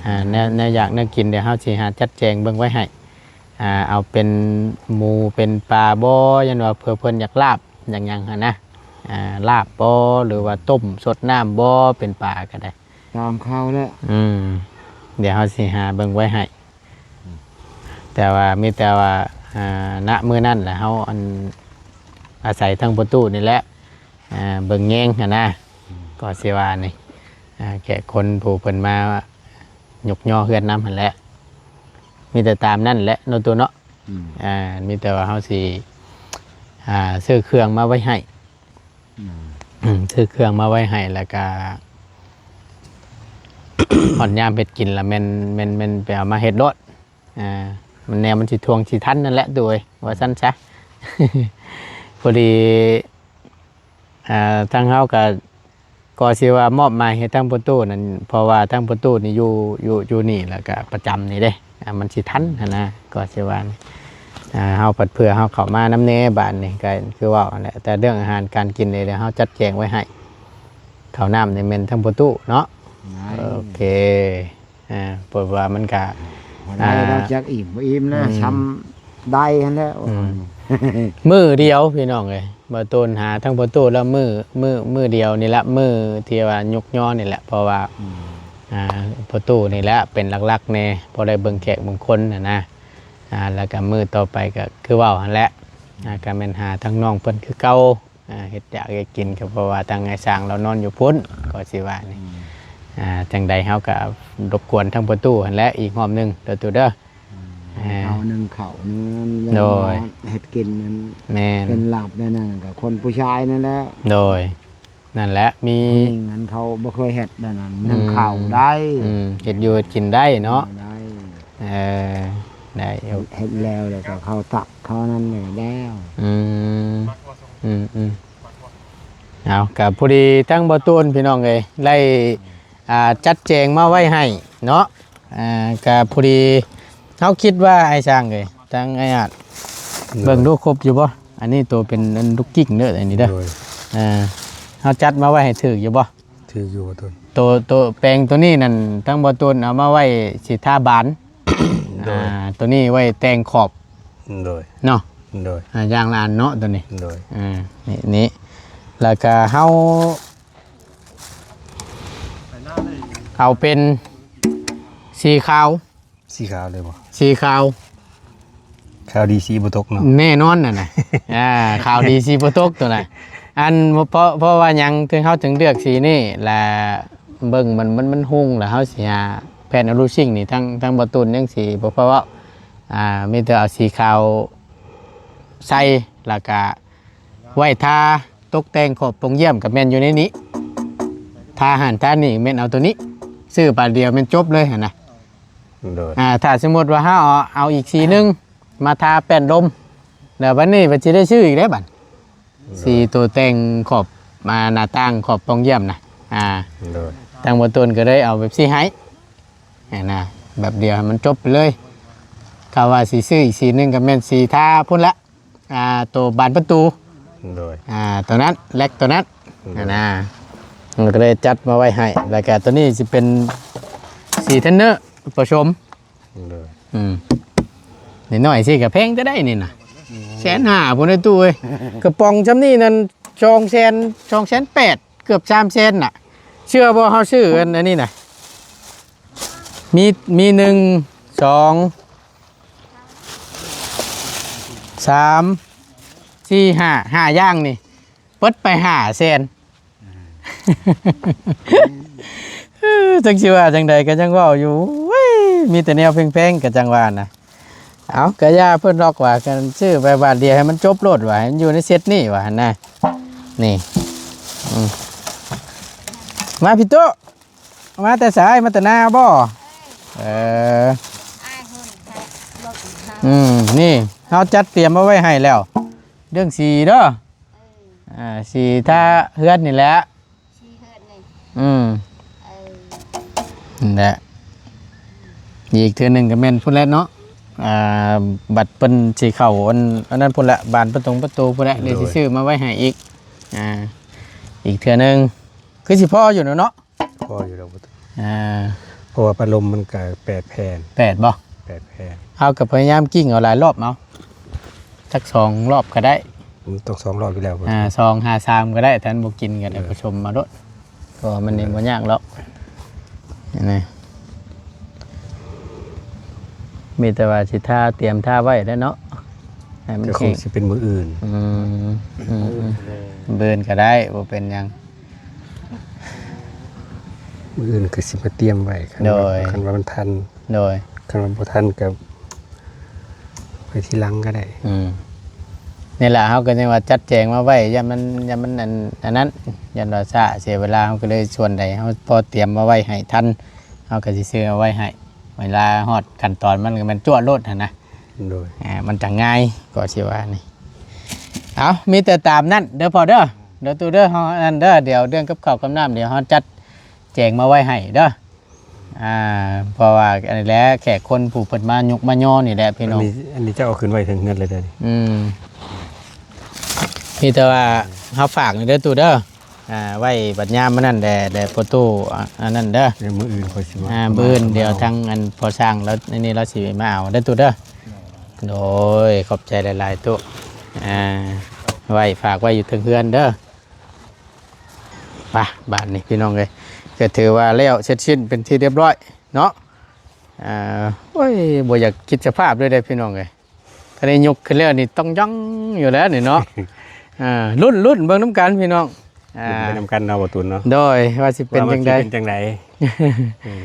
ອ່າ ແນວ ແນວຢາກແນວກິນ ດຽວເຮົາຊິຫາຈັດແຈງເບິ່ງໄວ້ໃຫ້. ອ່າ ເອົາເປັນໝູເປັນປາບໍ່ ຢ້ານວ່າເພື່ອເພິ່ນຢາກລາບ ຢາກຫຍັງຫັ້ນນະ. ອ່າ ລາບບໍ່ ຫຼືວ່າຕົ້ມສົດນ້ຳບໍ່ ເປັນປາກໍໄດ້ ຕາມເຂົາແຫຼະ. ອືມ ດຽວເຮົາຊິຫາເບິ່ງໄວ້ໃຫ້. ອືມ ແຕ່ວ່າ ມີແຕ່ວ່າ ອ່າ ນະມື້ນັ້ນລະ ເຮົາ ອັນ ອາໄສທາງປະຕູນີ້ແຫຼະ ອ່າ ເບິ່ງແຍງຫັ້ນນະ. ອືມ ກໍຊິວ່ານີ້ ອ່າ ແຂກຄົນຜູ້ເພິ່ນມາ ຍົກຍໍເຮືອນນຳຫັ້ນແຫຼະ ມີແຕ່ຕາມນັ້ນແຫຼະເນາະ ຕູ້ເນາະ. ອືມ ອ່າ ມີແຕ່ວ່າເຮົາຊິ ອ່າ ຊື້ເຄື່ອງມາໄວ້ໃຫ້. ອືມ ອືມ ຊື້ເຄື່ອງມາໄວ້ໃຫ້ ແລ້ວກະ ຮອດຍາມເຮັດກິນລະແມ່ນ ແມ່ນ ແມ່ນໄປເອົາມາເຮັດໂລດ. ອ່າ ມັນແນວມັນຊິທ່ວງຊິທັນນັ້ນແຫຼະ ໂດຍ ວ່າຊັ້ນຊະ. ພໍດີ ອ່າ ທາງເຮົາກະ ກໍຊິວ່າມອບໝາຍໃຫ້ທາງປະຕູນັ້ນ ເພາະວ່າທາງປະຕູນີ້ຢູ່ ຢູ່ ຢູ່ນີ້ ແລ້ວກະປະຈຳນີ້ເດ້ ອ່າ ມັນຊິທັນຫັ້ນນະ. ກໍຊິວ່າ ອ່າ ເຮົາພັດເພື່ອເຮົາເຂົ້າມານຳແດ່ ບາດນີ້ກໍຄືເວົ້າຫັ້ນແຫຼະ ແຕ່ເລື່ອງອາຫານການກິນນີ້ ດຽວເຮົາຈັດແຈງໄວ້ໃຫ້. ເຂົ້ານ້ຳນີ້ແມ່ນທາງປະຕູເນາະ. ໂອເຄ. ອ່າ ເພາະວ່າມັນກະ ບໍ່ໄດ້ ອ່າ ນອກຈາກອີ່ມບໍ່ອີ່ມແລ້ວ ອືມ ຊຳໄດ້ຫັ້ນແຫຼະ. ອືມ ມື້ດຽວພີ່ນ້ອງເອີຍ ບໍ່ໂຕນຫາທັງປະຕູລະມື້ ມື້ ມື້ດຽວນີ້ລະ ມື້ທີ່ວ່າຍຸກຍໍນີ້ແຫຼະ ເພາະວ່າ ອືມ ອ່າ ປະຕູນີ້ແຫຼະເປັນຫຼັກໆແດ່ ພໍໄດ້ເບິ່ງແຂກເບິ່ງຄົນຫັ້ນນະ. ອ່າ ແລ້ວກະມື້ຕໍ່ໄປກະຄືເວົ້າຫັ້ນແຫຼະ ອ່າ ກະແມ່ນຫາທາງນ້ອງເພິ່ນຄືເກົ່າ. ອ່າ ເຮັດຢາກເຮັດກິນ ກໍເພາະວ່າທາງອ້າຍຊ້າງລາວນອນຢູ່ພຸ້ນ ກໍຊິວ່ານີ້. ອືມ ອ່າ ຈັ່ງໃດເຮົາກໍລົບກວນທາງປະຕູຫັ້ນແຫຼະອີກຮອບໜຶ່ງເດີຕູເດີ. ອືມ ອ່າ ເອົາໜຶ້ງເຂົ້າໜຶ້ງ ໂດຍ ເຮັດກິນນັ້ນ ແມ່ນ ເປັນລາບແນວນັ້ນ ກໍຄົນຜູ້ຊາຍນັ້ນແຫຼະ. ໂດຍ ນັ້ນແຫຼະ ມີ ຜູ້ຍິງນັ້ນເຂົາບໍ່ເຄີຍເຮັດແບບນັ້ນ ອືມ ໜຶ້ງເຂົ້າໄດ້ ອືມ ເຮັດຢູ່ເຮັດກິນໄດ້ເນາະ ໄດ້ ເອີ ໄດ້ຢູ່ ເຮັດແລ້ວ ແລ້ວກໍເຂົ້າຕັກເທົ່ານັ້ນແລ້ວ ອືມ ອືມໆ ເອົາ ກໍພໍດີທາງບໍ່ຕູນ ພີ່ນ້ອງເອີຍ ໄດ້ ອ່າ ຈັດແຈງມາໄວ້ໃຫ້ເນາະ ອ່າ ກໍພໍດີ ເຮົາຄິດວ່າ ອ້າຍຊ່າງເອີຍ ທາງອ້າຍອາດ ໂດຍ ເບິ່ງດູຄົບຢູ່ບໍ່? ອັນນີ້ໂຕເປັນອັນລູກກິ້ງເດີ ອັນນີ້ເດີ ໂດຍ ອ່າ ເຮົາຈັດມາໄວ້ໃຫ້ຖືກຢູ່ບໍ່? ຖືກຢູ່ ໂຕ ໂຕ ໂຕແປງໂຕນີ້ນັ້ນ ທາງບໍ່ຕູນເອົາມາໄວ້ຊິທາບານ ໂດຍ ອ່າ ໂຕນີ້ໄວ້ແຕ່ງຂອບ ໂດຍ ເນາະ ໂດຍ ອ່າ ຢ່າງລະອັນເນາະ ໂຕນີ້ ໂດຍ ອ່າ ນີ້ ນີ້ ແລ້ວກະເຮົາ ເອົາເປັນສີຂາວ ສີຂາວເລີຍບໍ່? ສີຂາວ ຂາວດີສີບໍ່ຕົກເນາະ ແນ່ນອນນັ້ນນະ ອ່າ ຂາວດີສີບໍ່ຕົກໂຕນັ້ນ ອັນ ເພາະ ເພາະວ່າຫຍັງເຖິງ ເຮົາເຖິງເລືອກສີນີ້ ແລະ ເບິ່ງມັນ ມັນ ມັນຮຸ່ງ ແລະ ເຮົາຊິຫາແຜ່ນອະລູຊິງນີ້ ທາງ ທາງບໍ່ຕູນຍັງຊິບໍ່ພໍເວົ້າ ອ່າ ມີແຕ່ເອົາສີຂາວໃສ່ ແລ້ວກະໄວ້ທາຕົກແຕ່ງຂອບປ່ອງຢ້ຽມ ກໍແມ່ນຢູ່ໃນນີ້ ທາຫັ້ນທານີ້ແມ່ນເອົາໂຕນີ້ ຊື້ບາດດຽວແມ່ນຈົບເລີຍຫັ້ນນະ ໂດຍ ອ່າ ຖ້າສົມມຸດວ່າເຮົາເອົາ ເອົາອີກສີໜຶ່ງມາທາແປ້ນລົມ ແລ້ວບັດນີ້ບັດຊິໄດ້ຊື້ອີກເດ້ບັດ ໂດຍ ສີຕົວແຕ່ງຂອບ ອ່າ ໜ້າຕ່າງຂອບປ່ອງຢ້ຽມນະ ອ່າ ໂດຍ ທາງບໍ່ຕູນກໍເລີຍເອົາແບບສີໃຫ້ຫັ້ນນະ ແບບດຽວໃຫ້ມັນຈົບໄປເລີຍ ຖ້າວ່າຊິຊື້ອີກສີໜຶ່ງກໍແມ່ນສີທາພຸ້ນລະ ອ່າ ໂຕບານປະຕູ ໂດຍ ອ່າ ໂຕນັ້ນ ແລັກໂຕນັ້ນ ໂດຍ ຫັ້ນນະ ມັນກໍເລີຍຈັດມາໄວ້ໃຫ້ ແລ້ວກໍໂຕນີ້ຊິເປັນສີເທນເນີປະສົມ ໂດຍ ອືມ ນ້ອຍໆ ຊິກໍແພງແຕ່ໃດນີ້ນະ ອືມ ແສນຫ້າພຸ້ນເດ້ຕູ້ເອີຍ ກະປ໋ອງຊ່ຳນີ້ນັ້ນ ສອງແສນ ສອງແສນແປດ ເກືອບສາມແສນນະ ເຊື່ອບໍ່ ເຮົາຊື້ອັນ ອັນນີ້ນະ ມີ ມີໜຶ່ງ ສອງ ສາມ ສີ່ ຫ້າ ຫ້າຢ່າງນີ້ ເບິດໄປຫ້າແສນ ຈັກຊິວ່າຈັ່ງໃດກໍຍັງເວົ້າຢູ່ ໂອ້ຍ ມີແຕ່ແນວແພງໆ ກໍຈັ່ງວ່ານະ ເອົາ ກໍຢ່າເພິ່ນດອກວ່າ ຄັນຊື້ໄປບາດດຽວໃຫ້ມັນຈົບໂລດວ່າ ໃຫ້ມັນຢູ່ໃນເຊັດນີ້ວ່າຫັ້ນນະ ນີ້ ອືມ ມາພີ່ໂຕ ມາແຕ່ໃສ? ມາແຕ່ນາບໍ່? ເອີ ອືມ ນີ້ເຮົາຈັດຕຽມມາໄວ້ໃຫ້ແລ້ວ ເລື່ອງສີເດີ ອ່າ ສີທາເຮືອນນີ້ແຫຼະ ສີເຮືອນນີ້ ອືມ ເອີ ນັ້ນແຫຼະ ອີກເທື່ອໜຶ່ງກໍແມ່ນພຸ້ນແຫຼະເນາະ ອ່າ ບັດເພິ່ນຊິເຂົ້າອັນ ອັນນັ້ນພຸ້ນແຫຼະ ບານປະຕົງປະຕູພຸ້ນແຫຼະ ໂດຍ ເລີຍຊິຊື້ມາໄວ້ໃຫ້ອີກ ອ່າ ອີກເທື່ອໜຶ່ງ ຄືຊິພໍຢູ່ແລ້ວເນາະ ພໍຢູ່ແລ້ວ ອ່າ ເພາະວ່າພັດລົມມັນກະແປດແຜ່ນ ແປດບໍ່? ແປດແຜ່ນ ເຮົາກໍພະຍາຍາມກິ້ງເອົາຫຼາຍລອບເອົາ ຈັກສອງລອບກໍໄດ້ ມັນຕ້ອງສອງລອບຢູ່ແລ້ວ ອ່າ ສອງຫາສາມກໍໄດ້ ຖ້າມັນບໍ່ກິນກໍໄດ້ ເອີ ປະສົມມາໂລດ ເພາະວ່າມັນຍັງ ເອີ ບໍ່ຍາກດອກ ຫັ້ນນະ ມີແຕ່ວ່າຊິທາ ຕຽມທາໄວ້ແຫຼະເນາະ ໃຫ້ມັນ ກໍຄົງຊິເປັນມື້ອື່ນ ອືມ ອືມ ອືມ ມື້ອື່ນກໍໄດ້ ບໍ່ເປັນຫຍັງ ມື້ອື່ນກໍຊິມາຕຽມໄວ້ ຄັນວ່າ ໂດຍ ຄັນວ່າມັນທັນ ໂດຍ ຄັນວ່າບໍ່ທັນກໍໄປທີຫຼັງກໍໄດ້ ອືມ ນີ້ແຫຼະ ເຮົາກໍຍັງວ່າຈັດແຈງມາໄວ້ ຢ້ານມັນ ຢ້ານມັນອັນ ອັນນັ້ນ ຢ້ານວ່າຊ້າເສຍເວລາ ເຮົາກໍເລີຍ ສ່ວນໃດເຮົາພໍຕຽມມາໄວ້ໃຫ້ທັນ ເຮົາກໍຊິຊື້ເອົາໄວ້ໃຫ້ ເວລາຮອດຂັ້ນຕອນມັນກໍແມ່ນຈວດໂລດຫັ້ນນະ ໂດຍ ອ່າ ມັນຈະງ່າຍ ກໍຊິວ່ານີ້ ເອົາ ມີແຕ່ຕາມນັ້ນເດີພໍ່ເດີ ເດີຕູ້ເດີ ເຮົາອັນນັ້ນເດີ ດຽວເລື່ອງກັບເຂົ້າກັບນ້ຳ ດຽວເຮົາຈັດແຈງມາໄວ້ໃຫ້ເດີ ອ່າ ເພາະວ່າອັນນີ້ແຫຼະ ແຂກຄົນຜູ້ເພິ່ນມາຍົກມາຍໍນີ້ແຫຼະພີ່ນ້ອງ ອັນນີ້ ອັນນີ້ເຈົ້າເອົາຂຶ້ນໄວ້ເທິງເຮືອນເລີຍເດີ ອືມ ມີແຕ່ວ່າເຮົາຝາກນີ້ເດີຕູ້ເດີ ອ່າ ໄວ້ບັດຍາມມື້ນັ້ນແດ່ ແດ່ພໍ່ຕູ້ ອ່າ ອັນນັ້ນເດີ ດຽວມື້ອື່ນຂ້ອຍຊິມາ ອ່າ ມື້ອື່ນ ດຽວທາງອັນພໍ່ຊ່າງລາວນີ້ລາວຊິມາເອົາເດີຕູ້ເດີ ໂດຍ ຂອບໃຈຫຼາຍໆຕູ້ ອ່າ ໄວ້ ຝາກໄວ້ຢູ່ເທິງເຮືອນເດີ ໄປ ບາດນີ້ພີ່ນ້ອງເອີຍ ກໍຖືວ່າແລ້ວເສັດສິ້ນເປັນທີ່ຮຽບຮ້ອຍເນາະ ອ່າ ໂອ້ຍ ບໍ່ຢາກຄິດສະພາບເລີຍເດ້ພີ່ນ້ອງເອີຍ ຄັນໄດ້ຍົກຂຶ້ນແລ້ວນີ້ຕ້ອງຢ່ອງຢູ່ແລ້ວນີ້ເນາະ ອ່າ ລຸ້ນ ລຸ້ນເບິ່ງນຳກັນພີ່ນ້ອງ ອ່າ ລຸ້ນໄປນຳກັນເນາະ ບໍ່ຕູນເນາະ ໂດຍ ວ່າຊິເປັນຈັ່ງໃດ ວ່າມັນຊິເປັນຈັ່ງໃດ ອືມ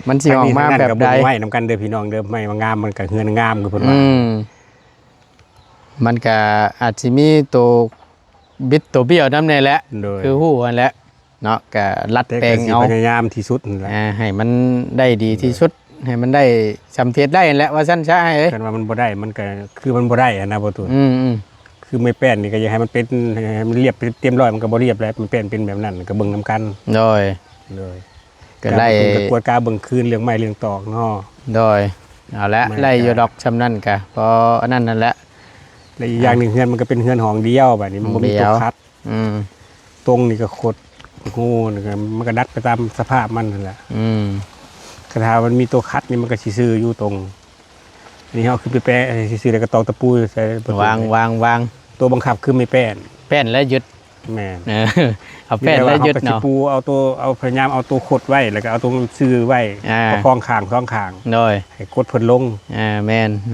ມັນຊິອອກມາແບບໃດ ໄມ້ນຳກັນເດີພີ່ນ້ອງເດີ ໄມ້ມັນງາມ ມັນກໍເຮືອນງາມຄືເພິ່ນວ່າ ອືມ ມັນກະອາດຊິມີໂຕ ບິດໂຕບ້ຽວນຳແດ່ແຫຼະ ໂດຍ ຄືຮູ້ຫັ້ນແຫຼະເນາະ ກະລັດແປງເອົາ ແຕ່ກະຊິພະຍາຍາມທີ່ສຸດຫັ້ນແຫຼະ ອ່າ ໃຫ້ມັນໄດ້ດີທີ່ສຸດ ໂດຍ ໃຫ້ມັນໄດ້ສ່ຳທີ່ເຮັດໄດ້ຫັ້ນແຫຼະ ວ່າຊັ້ນຊະອ້າຍເອີຍ ຄັນວ່າມັນບໍ່ໄດ້ ມັນກະຄືມັນບໍ່ໄດ້ຫັ້ນນະ ບໍ່ຕູນ ອືມໆ ຄືໄມ້ແປ້ນນີ້ກະຢາກໃຫ້ມັນເປັນ ໃຫ້ມັນລຽບເຕັມຮ້ອຍ ມັນກະບໍ່ລຽບແຫຼະ ໄມ້ແປ້ນເປັນແບບນັ້ນ ກະເບິ່ງນຳກັນ ໂດຍ ໂດຍ ກະໄດ້ ກະກວດກາເບິ່ງຄືນເລື່ອງໄມ້ເລື່ອງຕອກເນາະ ໂດຍ ເອົາລະ ໄດ້ຢູ່ດອກ ສ່ຳນັ້ນກະພໍອັນນັ້ນຫັ້ນແຫຼະ ແລະອີກຢ່າງໜຶ່ງ ອ່າ ເຮືອນມັນກະເປັນເຮືອນຫ້ອງດຽວ ບາດນີ້ມັນບໍ່ມີໂຕຂັດ ອືມ ຕົງນີ້ກະຂົດຮູນີ້ກະ ມັນກະດັດໄປຕາມສະພາບມັນຫັ້ນແຫຼະ ອືມ ຄັນຖ້າມັນມີໂຕຂັດນີ້ ມັນກະຊິຊື່ຢູ່ຕົງ ອັນນີ້ເຮົາຂຶ້ນໄປແປະຊື່ໆ ແລ້ວກະຕອກຕະປູໃສ່ ວາງ ວາງ ວາງ ໂຕບັງຄັບຄືໄມ້ແປ້ນ ແປ້ນແລ້ວຍຶດ ແມ່ນ ເອີ ເອົາແປ້ນແລ້ວຍຶດເນາະ ມີແຕ່ວ່າເຮົາກະຊິປູເອົາໂຕ ເອົາ ພະຍາຍາມເອົາໂຕຂົດໄວ້ ແລ້ວກະເອົາໂຕຊື່ໄວ້ ອ່າ ປະຄອງຂ້າງສອງຂ້າງ ໂດຍ ໃຫ້ກົດເພິ່ນລົງ ອ່າ ແມ່ນໆ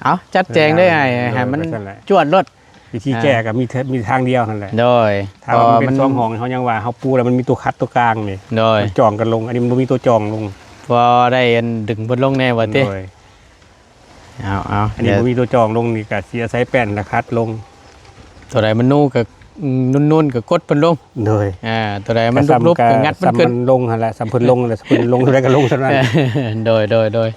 ເອົາ ຈັດແຈງເລີຍອ້າຍ ໂດຍ ໃຫ້ມັນ ຈັ່ງຊັ້ນແຫຼະ ຈວດໂລດ ວິທີແກ້ ອ່າ ກະມີ ມີທາງດຽວຫັ້ນແຫຼະ ໂດຍ ຖ້າວ່າມັນເປັນສອງຫ້ອງ ເຮົາຍັງວ່າເຮົາປູແລ້ວມັນມີໂຕຂັດໂຕກາງນີ້ ໂດຍ ມັນຈ່ອງກັນລົງ ອັນນີ້ມັນບໍ່ມີໂຕຈ່ອງລົງ ພໍໄດ້ອັນດຶງເພິ່ນລົງແດ່ວ່າຕິ ໂດຍ ເອົາໆ ອັນນີ້ບໍ່ມີໂຕຈ່ອງລົງນີ້ ກະຊິອາໄສແປ້ນລະຂັດລົງ ໂຕໃດມັນນູກະນຸ່ນໆ ກະກົດເພິ່ນລົງ ໂດຍ ອ່າ ໂຕໃດມັນລຸບໆ ກະງັດມັນຂຶ້ນ ສ່ຳມັນລົງຫັ້ນແຫຼະ ສ່ຳເພິ່ນລົງຫັ້ນແຫຼະ ເພິ່ນລົງເທົ່າໃດກະລົງສ່ຳນັ້ນ ໂດຍໆ ໂດຍ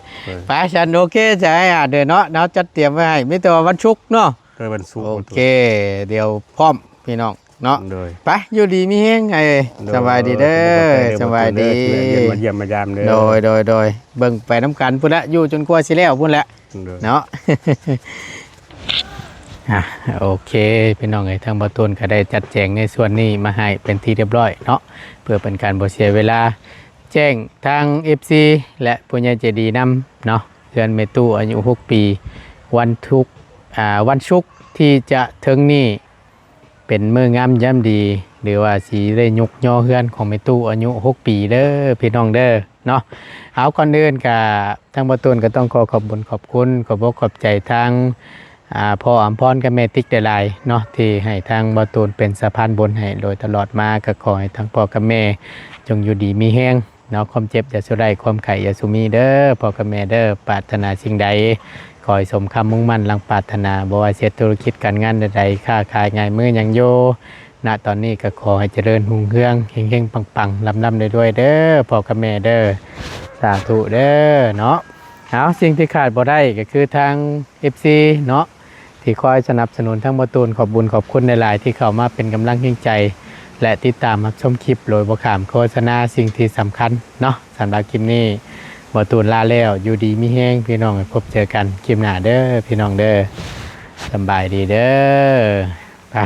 ໄປຊັ້ນ ໂອເຄ ຈະໃຫ້ອາດເດີເນາະ ເຮົາຈັດຕຽມໄວ້ໃຫ້ ມີແຕ່ວ່າວັນສຸກເນາະ ເອີ ວັນສຸກ ໂອເຄ ດຽວພ້ອມພີ່ນ້ອງ ເນາະ ໂດຍ ໄປ ຢູ່ດີມີແຮງ ໂດຍ ສະບາຍດີເດີ ໂດຍ ສະບາຍດີ ເດີ ມາຢ້ຽມມາຢາມເດີ ໂດຍ ໂດຍ ໂດຍ ເບິ່ງໄປນຳກັນພຸ້ນແຫຼະ ຢູ່ຈົນກວ່າຊິແລ້ວພຸ້ນແຫຼະ ໂດຍ ເນາະ ອ່າ ໂອເຄ ພີ່ນ້ອງເອີຍ ທາງບ່າວຕູນກະໄດ້ຈັດແຈງໃນສ່ວນນີ້ມາໃຫ້ເປັນທີ່ຮຽບຮ້ອຍເນາະ ເພື່ອເປັນການບໍ່ເສຍເວລາ ແຈ້ງທາງເອັຟຊີ ແລະ ຜູ້ໃຫຍ່ໃຈດີນຳເນາະ ເຮືອນແມ່ຕູ້ອາຍຸຫົກປີ ວັນທຸກ ອ່າ ວັນສຸກທີ່ຈະເຖິງນີ້ ເປັນມື້ງາມຍາມດີ ຫຼືວ່າຊິໄດ້ຍົກຍໍເຮືອນຂອງແມ່ຕູ້ອາຍຸຫົກປີເດີພີ່ນ້ອງເດີເນາະ ເອົາ ກ່ອນອື່ນກະ ທາງບ່າວຕູນກະຕ້ອງຂໍຂອບບຸນຂອບຄຸນ ຂອບອົກຂອບໃຈທາງ ອ່າ ພໍ່ອຳພອນກັບແມ່ຕິກຫຼາຍໆເນາະ ທີ່ໃຫ້ທາງບ່າວຕູນເປັນສະພານບຸນໃຫ້ໂດຍຕະຫຼອດມາ ກະຂໍໃຫ້ທັງພໍ່ກັບແມ່ຈົ່ງຢູ່ດີມີແຮງ ເນາະ ຄວາມເຈັບຢ່າສູ່ໄດ້ ຄວາມໄຂ້ຢ່າສູ່ມີເດີ ພໍ່ກັບແມ່ເດີ ປາດຖະໜາສິ່ງໃດ ຂໍໃຫ້ສົມຄຳມຸ່ງໝັ້ນດັ່ງປາດຖະໜາ ບໍ່ວ່າຊິເຮັດທຸລະກິດການງານໃດໆ ຄ້າຂາຍງາຍມືຫຍັງຢູ່ ນະຕອນນີ້ກະຂໍໃຫ້ຈະເລີນຮຸ່ງເຮືອງ ເຮັງໆ ປັງໆ ລ່ຳໆ ລວຍໆ ເດີ ພໍ່ກັບແມ່ເດີ ສາທຸເດີເນາະ ເອົາ ສິ່ງທີ່ຂາດບໍ່ໄດ້ກະຄືທາງ ເອັຟຊີ ເນາະ ທີ່ຄອຍສະໜັບສະໜູນທາງບ່າວຕູນ ຂອບບຸນຂອບຄຸນຫຼາຍໆ ທີ່ເຂົ້າມາເປັນກຳລັງແຮງໃຈ ແລະ ຕິດຕາມຮັບຊົມຄລິບໂດຍບໍ່ຂ້າມໂຄສະນາ ສິ່ງທີ່ສຳຄັນເນາະ ສຳລັບຄລິບນີ້ ບ່າວຕູນລາແລ້ວ ຢູ່ດີມີແຮງພີ່ນ້ອງ ພົບເຈີກັນຄລິບໜ້າເດີພີ່ນ້ອງເດີ ສະບາຍດີເດີ ໄປ.